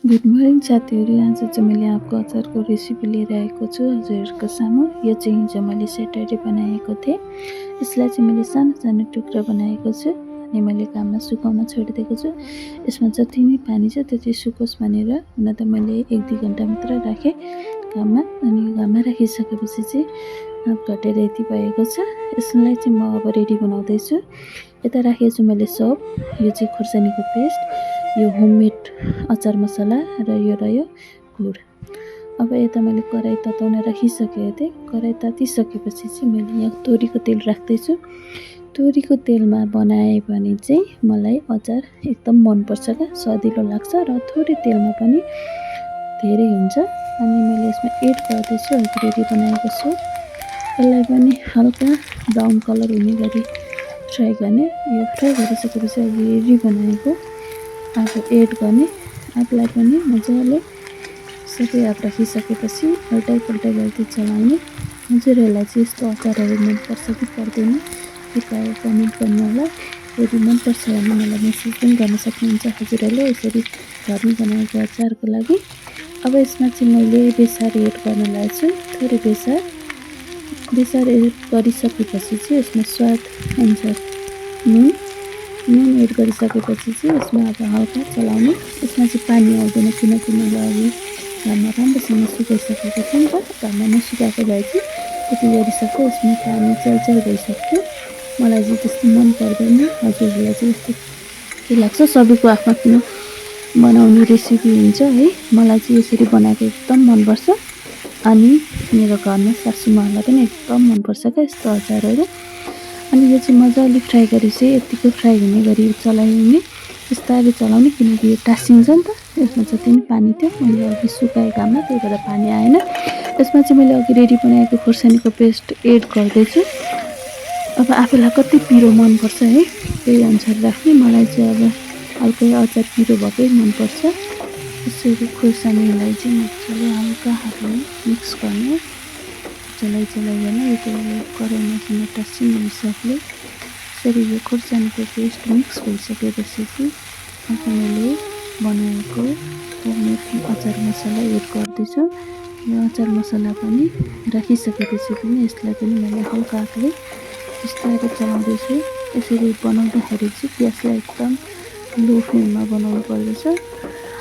Good morning साथीहरू। आज चाहिँ मैले आँपको अचारको रेसिपी लिएर आएको छु हजुरहरूको सामु। यो चाहिँ हिजो मैले स्याटरडे बनाएको थिएँ। यसलाई चाहिँ मैले सानो सानो टुक्रा बनाएको छु अनि मैले घाममा सुकाउन छोडिदिएको छु। यसमा जति नै पानी छ त्यो चाहिँ सुकोस् भनेर। हुन त मैले 1-2 घन्टा मात्र राखेँ घाममा, अनि घाममा राखिसकेपछि चाहिँ आँप घटेर यति भएको छ। यसलाई चाहिँ म अब रेडी बनाउँदैछु। यता राखेको छु मैले सप, यो चाहिँ खोर्सानीको पेस्ट, यो होममेड अचार मसला र यो रह्यो गुड। अब यता मैले कराई तताउन राखिसकेको थिएँ। कराई तातिसकेपछि चाहिँ मैले यहाँ तोरीको तेल राख्दैछु। तोरीको तेलमा बनाएँ भने चाहिँ मलाई अचार एकदम मनपर्छ क्या, सजिलो लाग्छ र थोरै तेलमा पनि धेरै हुन्छ। अनि मैले यसमा एड गर्दैछु रेडी बनाएको छु। यसलाई पनि हल्का ब्राउन कलर हुने गरी फ्राई गर्ने। यो फ्राई गरिसकेपछि रेडी बनाएको आँप एड गर्ने। आँपलाई पनि मजाले सबै आँप राखिसकेपछि पल्टाइ गर्दै चलाउने। हजुरहरूलाई चाहिँ यस्तो अचारहरू मनपर्छ कि पर्दैन कृपया कमेन्ट गर्नु होला। यदि मनपर्छ भने मलाई मेसेज पनि गर्न सक्नुहुन्छ हजुरहरूले यसरी घरमा बनाएको अचारको लागि। अब यसमा चाहिँ मैले बेसार एड गर्न लागेको छु। थोरै बेसार एड गरिसकेपछि चाहिँ यसमा स्वाद अनुसार नुन एड गरिसकेपछि चाहिँ यसमा अब हल्का चलाउने। यसमा चाहिँ पानी आउँदैन किनकि मैले अघि घाममा राम्रोसँग सुकाइसकेको छु नि त। घाममा नसुकाएको भए चाहिँ यति गरिसक्यो, यसमा पानी चलचल भइसक्यो। मलाई चाहिँ त्यस्तो मन पर्दैन, हजुरहरूलाई चाहिँ यस्तो के लाग्छ? सबैको आफ्नो आफ्नो बनाउने रेसिपी हुन्छ है। मलाई चाहिँ यसरी बनाएको एकदम मनपर्छ अनि मेरो घरमा सासूमालाई पनि एकदम मनपर्छ क्या यस्तो अचारहरू। अनि यो चाहिँ मजाले फ्राई गरेपछि यतिको फ्राई हुने गरी चलाउने, बिस्तारै चलाउने किनकि यो टाँसिन्छ नि त। यसमा जति पनि पानी थियो मैले अघि सुकाएँ घाममा, त्यही भएर पानी आएन। यसमा चाहिँ मैले अघि रेडी बनाएको खोर्सानीको पेस्ट एड गर्दैछु। अब आफूलाई कति पिरो मनपर्छ है त्यही अनुसार राख्ने। मलाई चाहिँ अब हल्का अचार पिरो भएकै मनपर्छ। यसरी खोर्सानीलाई चाहिँ मजाले हल्का हातले मिक्स गर्ने, चलाइकन यो कराईमासँग टाँसिने हिसाबले। यसरी यो खोर्सानीको पेस्ट मिक्स भइसकेपछि चाहिँ अब मैले बनाएको होममेड अचार मसला एड गर्दैछु। यो अचार मसला पनि राखिसकेपछि पनि यसलाई पनि मैले हल्का हातले बिस्तारै चलाउँदैछु। यसरी बनाउँदाखेरि चाहिँ ग्यासलाई एकदम लो फ्लेममा बनाउनु पर्दछ।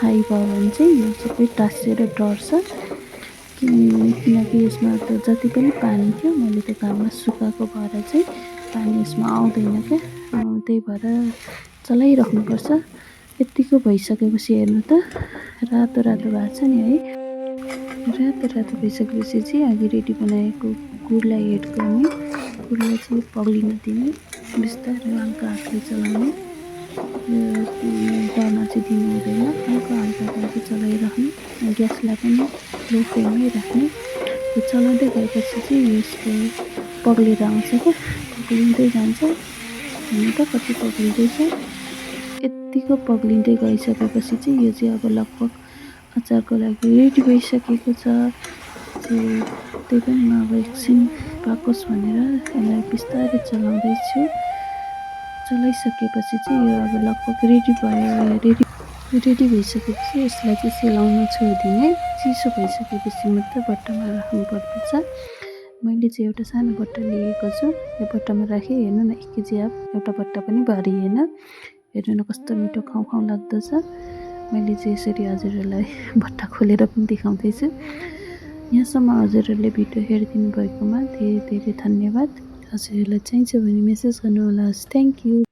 हाई भयो भने चाहिँ यो सबै टाँसिएर डढ्छ। किनकि यसमा त जति पनि पानी थियो मैले त घाममा सुकाएको भएर चाहिँ पानी यसमा आउँदैन क्या, त्यही भएर चलाइराख्नुपर्छ। यतिको भइसकेपछि हेर्नु त रातो भएको छ नि है। रातो भइसकेपछि चाहिँ अघि रेडी बनाएको गुडलाई एड गर्ने। गुडलाई चाहिँ पग्लिन दिने, बिस्तारै हल्का हातले चलाउने। डढ्न चाहिँ दिनु हुँदैन, हल्का करके चलाइराख्ने। ग्यासलाई पनि लो फ्लेममै राख्ने। यो चलाउँदै गएपछि चाहिँ यसको पग्लेर आउँछ क्या, पग्लिँदै जान्छ। हुन त कति पग्लिँदैछ। यत्तिको पग्लिँदै गइसकेपछि चाहिँ यो चाहिँ अब लगभग अचारको लागि रेडी भइसकेको छ। त्यही पनि म अब एकछिन पाकोस् भनेर यसलाई बिस्तारै चलाउँदैछु। चलाइसकेपछि चाहिँ यो अब लगभग रेडी रेडी भइसकेपछि यसलाई चाहिँ सेलाउन छोडिदिने। चिसो भइसकेपछि मात्र बट्टामा राख्नु पर्दछ। मैले चाहिँ एउटा सानो बट्टा लिएको छु, यो बट्टामा राखेँ। हेर्नु न 1 केजी आँप एउटा बट्टा पनि भरिएन। हेर्नु न कस्तो मिठो खाउँ लाग्दछ। मैले चाहिँ यसरी हजुरहरूलाई बट्टा खोलेर पनि देखाउँदैछु। यहाँसम्म हजुरहरूले भिडियो हेरिदिनु भएकोमा धेरै धेरै धन्यवाद। हजुरहरूलाई चाहिन्छ भने मेसेज गर्नुहोला। Thank you.